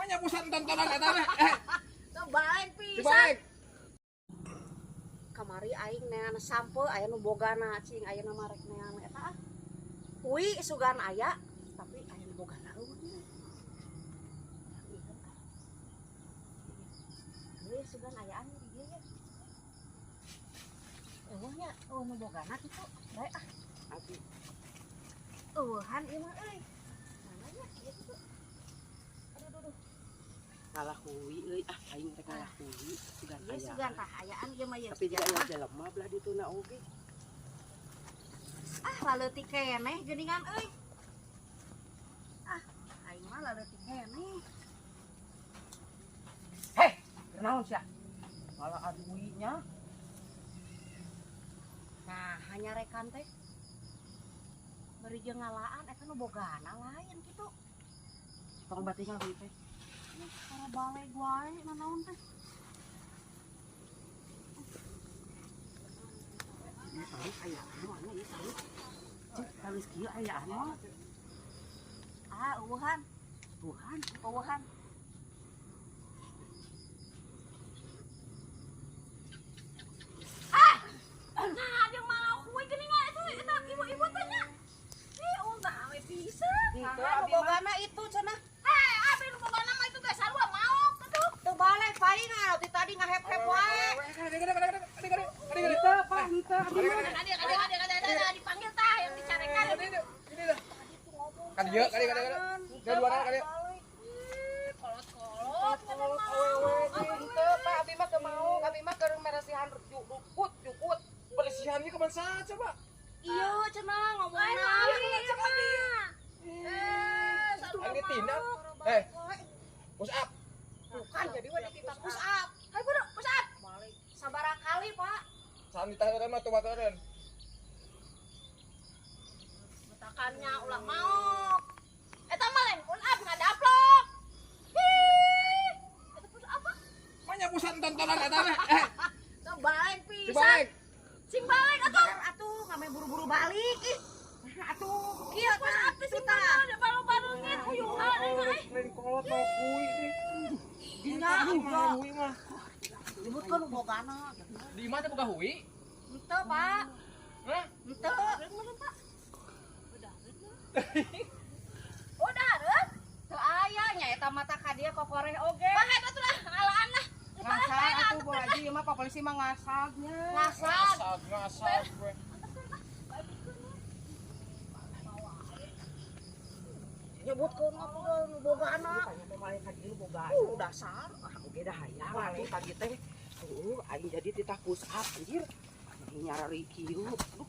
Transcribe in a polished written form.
Banyak pusat tontonan eta mah. Teu balik pisan. Dibalik. Kamari aing neangan sampo aya nu bogana cing aya nu marek neangan eta ah. Hui sugan aya tapi aya nu bogana eueuh. Hui sugan ayaan di dieu ya. Eueuh nya, eueuh nu bogana kitu. Bae ah. Abi. Eueuhan ieu mah euy. Mana nya ieu kitu. Aduh aduh aduh. Ngalah hui euy, ah aing teh ngalah hui sugan Ieu aya. Sugan tah ayaan ieu mah ieu. Tapi dia aya jelema belah dituna oge. Ah, laleutik keneh geuningan euy. Ah, aing mah laleutik keneh. Heh, kunaon sia? Ngalah aduinya. Nah, hanya rekan teh. Bari jeung ngalaan eta nu bogana lain kitu. Tong batingan hui teh. Ih, para baleg wae nanaon teh. Ieu talus aya anu anu ieu talus. Cek talus kieu aya anu. Ah, eueuhan, Tuhan. Eueuhan. Ah! Nah, jeung malah kuy geuningan itu eta ibu-ibu teh nya. Ih, unta we pisan. Henteu, Nah, nu abi mah. bogana itu cenah. Eh, abi nu bogana mah itu teh sarua maok atuh. Teu balik palingan ti tadi ngahep-hep wae. Henteu, Pak, henteu abi mah. Adik, adik, adik, adik, adik, dipanggil tah yang dicarekan. Kan ieu, kali kali kali. Dia dua kali. Kolot-kolot, Kolot awewe henteu, Pak, abi mah teu mau, abi mah keur meresihan jukut, jukut. Bersihan ge kapan saja, Pak? Iya, cenah ngomongna. Eh, Aing tina. Eh, push up. Bukan jadi we dititah push up. Hayu buru, push up. Balik. Sabaraha kali, Pak? Sami tah mah tuh baturan. Betakannya ulah maok. Eta mah lain push up ngadaplok. Hi. Eta push up, Pak. Banyak pusat tontonan eta mah. Teu balik pisan. Dibalik. Sing balik atuh. Atuh, ngame buru-buru balik ih. Atuh, kieu push up teh sing balik baru-barengin uyuhan aing mah. Lain kolot mau kui nih. Dina Aduh, hui mah. Nyebutkeun bogana. Di imah teh boga hui? Henteu, Pak. Hah? Henteu. Udah, Rek. Teu aya nya eta mata ka dieu kokoreh oge. Wah, eta tuh lah ngalaan lah. Ngasal atuh Bu Haji ieu mah Pak polisi mah ngasagnya. Ngasal. Ngasag, ngasag gue. Nyebutkeun apa nu bogana. Tanya teh mah ka dieu boga. Dasar. Ah, oge dah hayang atuh tadi teh. Aing jadi titah push up anjir. Nyarari kieu. Aduh.